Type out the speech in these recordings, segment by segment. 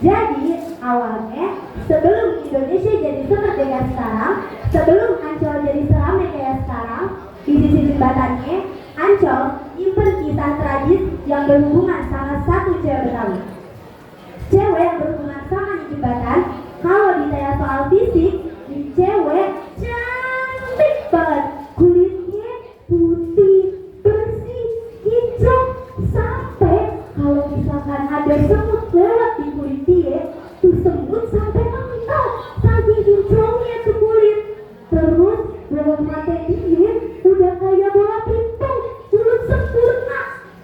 Jadi awalnya sebelum Indonesia jadi semerdeka sekarang, sebelum Ancol jadi seramai kayak sekarang, di sisi jembatannya Ancol nyimpen kisah tragis yang berhubungan sama satu cewek Betawi. Cewek yang berhubungan sama di jembatan, kalau ditanya soal fisik, di cewek cantik banget, kulitnya putih, bersih, hijau, sampai kalau misalkan ada semut lewat di kulit dia, tuh semut sampai mental, saking hijaunya tuh kulit. Terus bola mata dia udah kayak bola pingpong, mulut sempurna.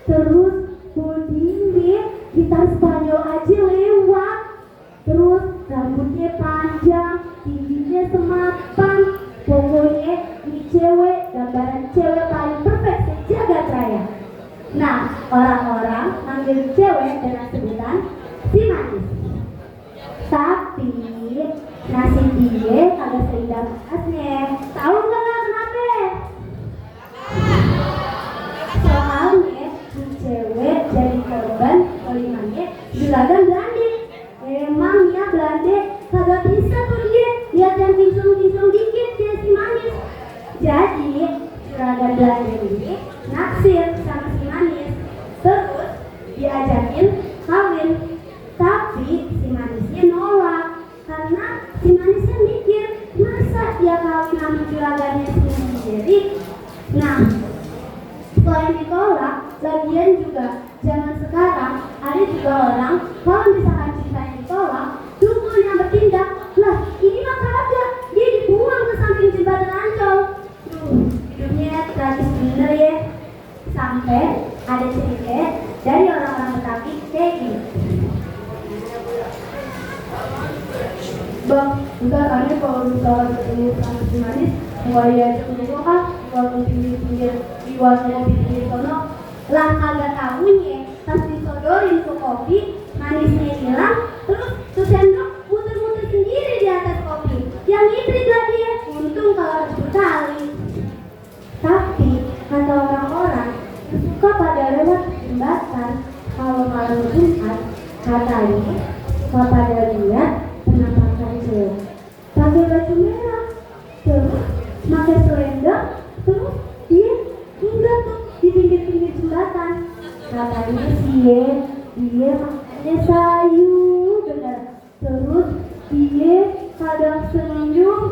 Terus bodinya gitar Spanyol aja lewat. Terus rambutnya panjang, tingginya semapan. Pokoknya ini cewek, gambaran cewek paling perfect sejagat raya. Nah, orang-orang manggil cewek dengan sebutan si manis. Tapi nasib dia kagak seindah manasnya. Tahu nggak kenapa? Soalnya si cewek jadi korban polimannya juragan Belanda. Emang ya Belanda kagak bisa tuh dia lihat yang kinclong-kinclong dikit dia si manis. Jadi juragan Belanda ini naksir sama si manis. Terus diajakin kawin. Tapi si manisnya nolak karena si manisnya mikir masa dia kawin sama juragannya sendiri. Nah, selain ditolak, lagian juga zaman sekarang ada juga orang kalau misalkan cintanya ditolak, dukun yang bertindak. Lah, ini mah kagak, dia dibuang ke samping jembatan Ancol. Hidupnya tragis bener ya. Sampai ada cerita dari orang-orang Betawi kayak gini. Bang, bentar aneh kalau misalkan ketemu sama si manis, mulai aja ketemu kan, kalau pinggir-pinggir di warung kopi pinggir sono. Lah kagak tahunya, pas disodorin ke kopi, manisnya hilang, terus tuh sendok muter-muter sendiri di atas kopi. Yang ibrit lah dia, untung kalau harus berkali. Tapi kata orang-orang suka pada lewat jembatan kalau malam Jumat, katanya kalau pada lihat penampakan cewek pakai baju merah, terus pakai selendang, terus dia hingga tuh di pinggir-pinggir jembatan. Katanya sih dia makanya sayu bener. Terus dia kadang senyum,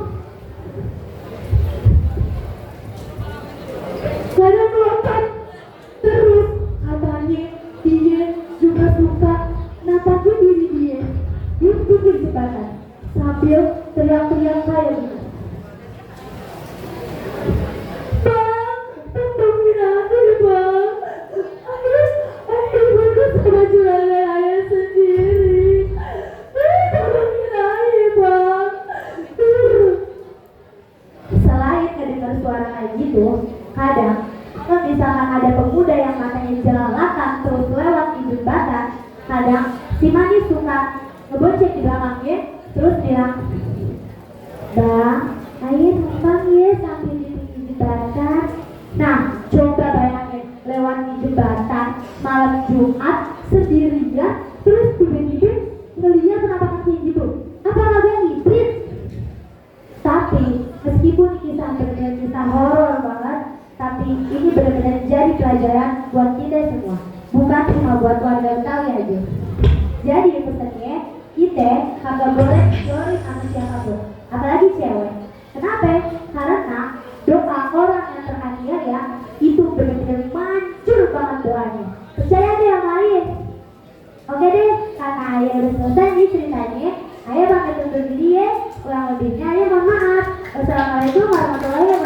kadang melompat. Terus katanya dia juga suka nampakin diri dia di pinggir jembatan sambil teriak-teriak kayak gitu. Bang, tolongin aku deh bang. Ayah bagus sama juragan ayah sendiri. Tolongin ayah bang. Selain ngedengar suara kayak gitu, kadang kalau misalkan ada pemuda yang matanya jelalatan terus lewat di jembatan, kadang si manis suka ngebonceng di belakangnya terus bilang, bang, ayo numpang ya sambil di pinggir jembatan. Nah, coba bayangin lewat di jembatan malam Jumat sendirian, terus tiba-tiba ngeliat penampakan kayak gitu. Apa lagi yang ibrit? Tapi meskipun kisah benar kisah horor banget, tapi ini benar-benar jadi pelajaran buat kita semua, bukan cuma buat warga Betawi aja. Jadi pesannya, kita kagak boleh jodoh sama siapapun, apalagi cewek. Kenapa? Karena doa orang yang teraniaya itu benar-benar manjur banget doanya. Percaya deh yang lain. Oke deh, karena ayah udah selesai nih ceritanya, ayah bakal tutup diri ya. Kurang lebihnya ayah mohon maaf. Wassalamualaikum warahmatullahi wabarakatuh.